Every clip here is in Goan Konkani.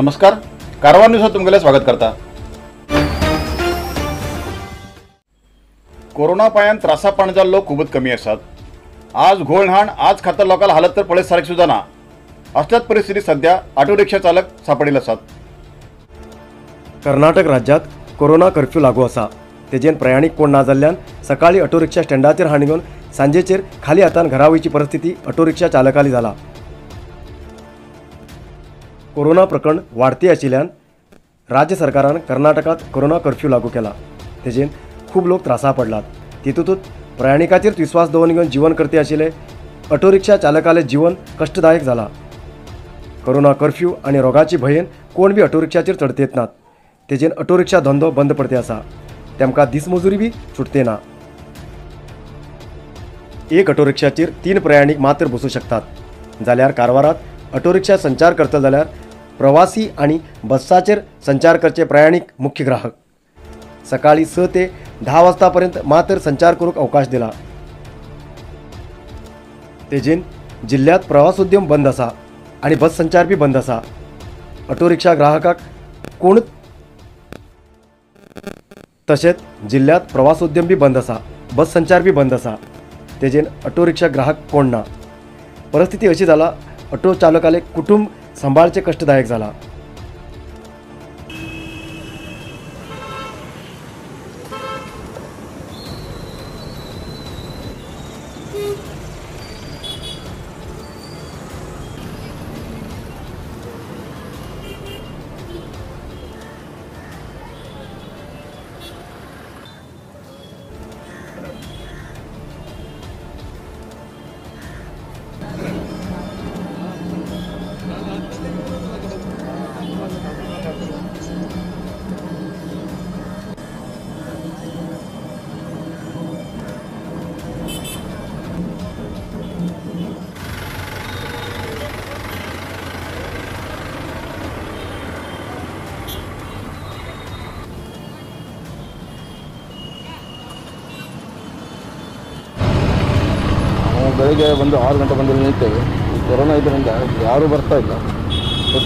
नमस्कार, कारवार न्यूजात तुमगेलें स्वागत करता। कोरोना पायान त्रासा पाण जाल्लो लोक खूबच कमी आसात। आज घोळ न्हाण आज खाता लोकांना हालत तर पळयत सारकी सुद्दां ना। असल्याच परिस्थिती सध्या ऑटो रिक्षा चालक सापडिल्ले आसात। कर्नाटक राज्यात कोरोना कर्फ्यू लागू आसा। तेजेन प्रयाणीक कोण ना जाल्ल्यान सकाळी ऑटो रिक्षा स्टँडाचेर हाडून घेवन सांजेचेर खाली हातान घरा वयची परिस्थिती ऑटो रिक्षा चालकाली जाला। कोरोना प्रकरण वाडती आशिल्ल्यान राज्य सरकारान कर्नाटकात कोरोना कर्फ्यू लागू केला। तेजेन खूब लोक त्रासा पडलात। तितूंतच प्रयाणिकाचेर विश्वास दवरून घेवन जीवन करते आशिल्ले ऑटो रिक्षा चालकाले जीवन कष्टदायक जाला। कोरोना कर्फ्यू आनी रोगाची भंयेन कोण बी ऑटो रिक्षाचेर चडतेत नात। तेजेन ऑटो रिक्षा धंदो बंद पडते आसा। तेमकां दीसमजुरी बी सुटते ना। एक ऑटो रिक्षाचेर 3 प्रयाणीक मात्र बसूं शकतात। जाल्यार कारवारात ऑटो रिक्षा संचार करता जाल्यार प्रवासी आनी बस्साचेर संचार करचे प्रयाणीक मुख्य ग्राहक। सकाळी 6 ते 10 वाजता पर्यंत मात्र संचार करूंक अवकाश दिला। तेजेन जिल्ह्यात प्रवासोद्यम बंद आसा आनी बस संचार बी बंद आसा। ऑटो रिक्षा ग्राहकाक कोण तशेंच जिल्ह्यात प्रवासोद्यम बी बंद आसा, बस संचार बी बंद आसा। तेजेन ऑटो रिक्षा ग्राहक कोण ना। परिस्थिती अशी जाला ऑटो चालकाले कुटुंब सांबाळचे कष्टदायक जाला। ಬೆಳಗ್ಗೆ ಬಂದು 6 ಗಂಟೆ ಬಂದು ನಿಲ್ತೇವೆ. ಈ ಕೊರೋನಾ ಇದರಿಂದ ಯಾರೂ ಬರ್ತಾ ಇಲ್ಲ,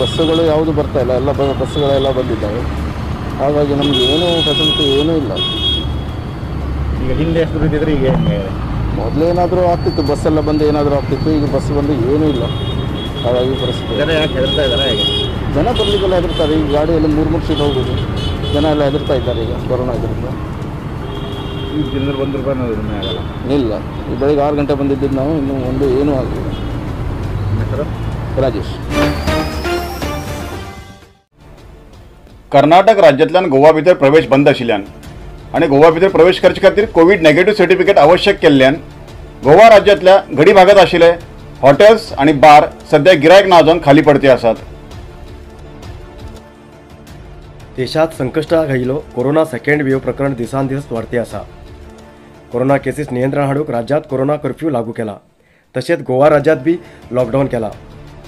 ಬಸ್ಸುಗಳು ಯಾವುದು ಬರ್ತಾ ಇಲ್ಲ, ಎಲ್ಲ ಬಸ್ಸುಗಳೆಲ್ಲ ಬಂದಿದ್ದಾವೆ. ಹಾಗಾಗಿ ನಮಗೆ ಏನೂ ಫೆಸಿಲಿಟಿ ಏನೂ ಇಲ್ಲ. ಈಗ ಹಿಂದೆ ಎಷ್ಟು ದುಡಿತಿದ್ರೆ ಈಗ ಹೆಂಗೆ? ಮೊದಲೇನಾದರೂ ಆಗ್ತಿತ್ತು, ಬಸ್ಸೆಲ್ಲ ಬಂದು ಏನಾದರೂ ಆಗ್ತಿತ್ತು. ಈಗ ಬಸ್ ಬಂದು ಏನೂ ಇಲ್ಲ. ಹಾಗಾಗಿ ಪರಿಸ್ಥಿತಿ. ಜನ ಯಾಕೆ ಹೆದರ್ತಾ ಇದ್ದಾರೆ? ಈಗ ಜನ ಬರ್ಲಿಕ್ಕೆಲ್ಲ ಹೆದರ್ತಾರೆ. ಈಗ ಗಾಡಿಯಲ್ಲಿ 3 ಸೀಟ್ ಹೋಗೋದು, ಜನ ಎಲ್ಲ ಹೆದರ್ತಾ ಇದ್ದಾರೆ ಈಗ ಕೊರೋನಾ ಇದರಿಂದ. ಈಗ ಜನರು 1 ರೂಪಾಯಿ ಆಗಲ್ಲ. ಇಲ್ಲ, ಈ ಬೆಳಿಗ್ಗೆ 6 ಗಂಟೆ ಬಂದಿದ್ದು ನಾವು, ಇನ್ನೂ ಒಂದು ಏನೂ ಆಗಲಿಲ್ಲ. ಹೆಸರು ರಾಜೇಶ್. कर्नाटक राज्यांतल्यान गोवा भितर प्रवेश बंद आशिल्ल्यान आनी गोवा भितर प्रवेश करचे खातीर कोवीड नेगेटिव्ह सर्टिफिकेट आवश्यक केल्ल्यान गोवा राज्यांतल्या घडी भागात आशिल्ले हॉटेल्स आनी बार सध्या गिरायक ना जावन खाली पडते आसात. देशात संकश्टाक आयिल्लो कोरोना सेकंड वेव प्रकरण दिसान दीस वाडते आसा. कोरोना केसीस नियंत्रण हाडूंक राज्यात कोरोना कर्फ्यू लागू केला. तशेंच गोवा राज्यात बी लॉकडावन केला.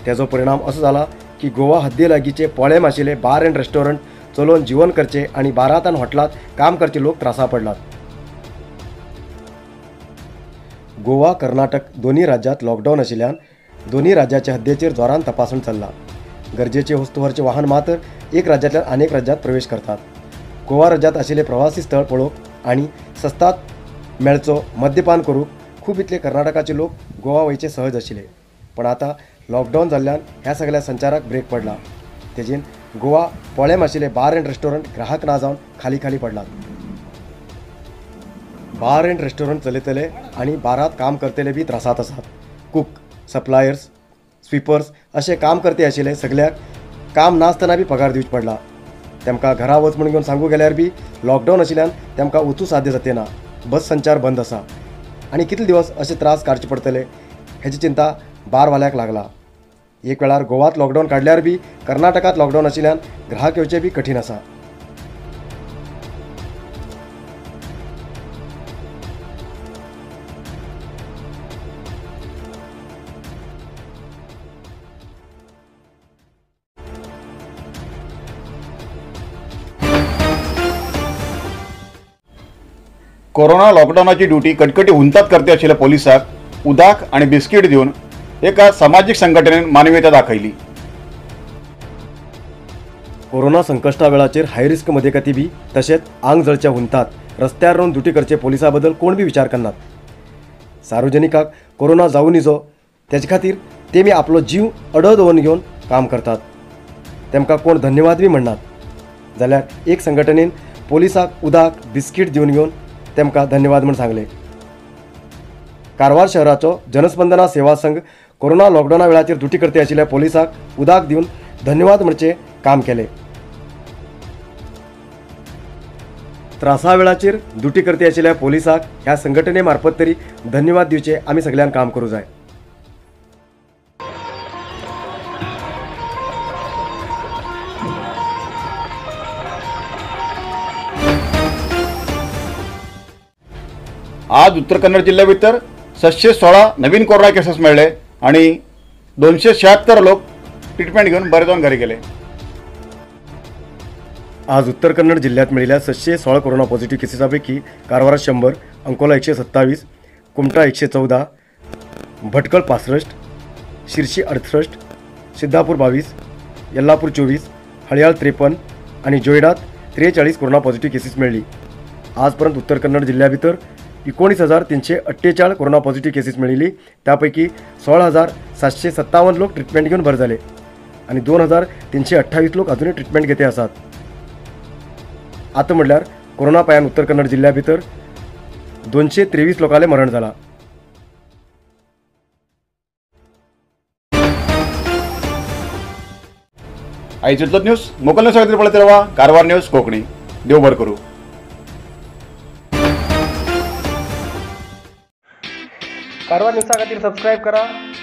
तेजो परिणाम असो जाला की गोवा हद्दी लागींचे पोळेम आशिल्ले बार अँड रेस्टॉरंट चलोवन जीवन करचे आनी बारांत आनी हॉटेलांत काम करचे लोक त्रासा पडलात. गोवा कर्नाटक दोन्ही राज्यात लॉकडावन आशिल्ल्यान दोन्ही राज्याच्या हद्देचेर जोरान तपासण चल्ला. गरजेचे वस्तू व्हरचे वाहन मात्र एक राज्यांतल्यान अनेक राज्यात प्रवेश करतात. गोवा राज्यात आशिल्ले प्रवासी स्थळ पळोवंक आनी सस्तात मेळचो मद्यपान करूंक खूब इतले कर्नाटकाचे लोक गोवा वयचे सहज आशिल्ले. पण आतां लॉकडावन जाल्ल्यान ह्या सगळ्या संचाराक ब्रेक पडला. तेजेन गोवा पोळेम आशिल्ले बार अँड रेस्टॉरंट ग्राहक ना जावन खाली खाली पडलात. बार अँड रेस्टॉरंट चलयतले आनी बारांत काम करतले बी त्रासांत आसात. कूक, सप्लायर्स, स्वीपर्स अशे काम करते आशिल्ले सगळ्याक काम नासतना बी पगार दिवचो पडला. तेमकां घरा वच म्हूण घेवन सांगू गेल्यार बी लॉकडावन आशिल्ल्यान तेमकां वचूं साध्य जाते ना. बस संचार बंद आसा आनी कितले दिवस अशे त्रास काडचे पडटले हेची चिंता बारवाल्याक लागला. एक वेळार गोवात लॉकडावन काडल्यार बी कर्नाटकात लॉकडावन आशिल्ल्यान ग्राहक येवचे बी कठीण आसा. कोरोना लॉकडावनाची ड्युटी कटकटी हुंतात करते आशिल्ल्या पोलिसाक उदक आनी बिस्कीट दिवन एका सामाजीक संघटनेन मानवीयता दाखयली. कोरोना संकश्टा वेळाचेर हाय रिस्क मदेकाती बी तशेंच आंग जळच्या हुंतात रस्त्यार रावन ड्युटी करचे पोलिसां बद्दल कोण बी विचार करनात. सार्वजनिकाक कोरोना जावं निजो तेजे खातीर तेमी आपलो जीव अडो दवरून घेवन काम करतात. तेमकां कोण धन्यवाद बी म्हणनात. जाल्यार एक संघटनेन पोलिसाक उदक बिस्कीट दिवन घेवन तेमकां धन्यवाद म्हूण सांगलें. कारवार शहराचो जनस्पंदना सेवा संघ कोरोना लॉकडावना वेळाचेर ड्युटी करते आशिल्ल्या पोलिसाक उदक दिवन धन्यवाद म्हणचें काम केलें. त्रासा वेळाचेर ड्युटी करते आशिल्ल्या पोलिसाक ह्या संघटने मार्फत तरी धन्यवाद दिवचे आमी सगळ्यांक काम करूं जाय. आज उत्तर कन्नड जिल्ह्या भितर 716 नवीन कोरोना केसेस मेळ्ळे आणि 276 लोक ट्रीटमेंट घेऊन बरे जाऊन घरी गेले. आज उत्तर कन्नड जिल्ह्यात मिळालेल्या 716 कोरोना पॉझिटिव्ह केसेसापैकी कारवारात 100, अंकोला 127, कुमठा 114, भटकळ 65, शिर्शी 68, सिद्धापूर 22, यल्लापूर 24, हळयाळ 53 आणि जोयडात 43 कोरोना पॉझिटिव्ह केसेस मिळाली. आजपर्यंत उत्तर कन्नड जिल्ह्याभितर 19,348 कोरोना पॉझिटिव्ह केसेस मिळाली. त्यापैकी 16,757 लोक ट्रीटमेंट घेऊन बरे झाले आणि 2,328 लोक अजूनही ट्रीटमेंट घेते आसात. आतां म्हणल्यार कोरोना पायान उत्तर कन्नड जिल्ह्या भितर 223 लोकांले मरण जाला. आयज इतलोच न्यूज मोकल न्यूज खातीर पळयत रावा कारवार न्यूज कोंकणी. देव बरें करूं. कारवार न्यूजा खातीर सबस्क्रायब करा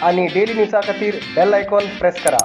आणि डेली न्यूजा खातीर बेल आयकॉन प्रेस करा.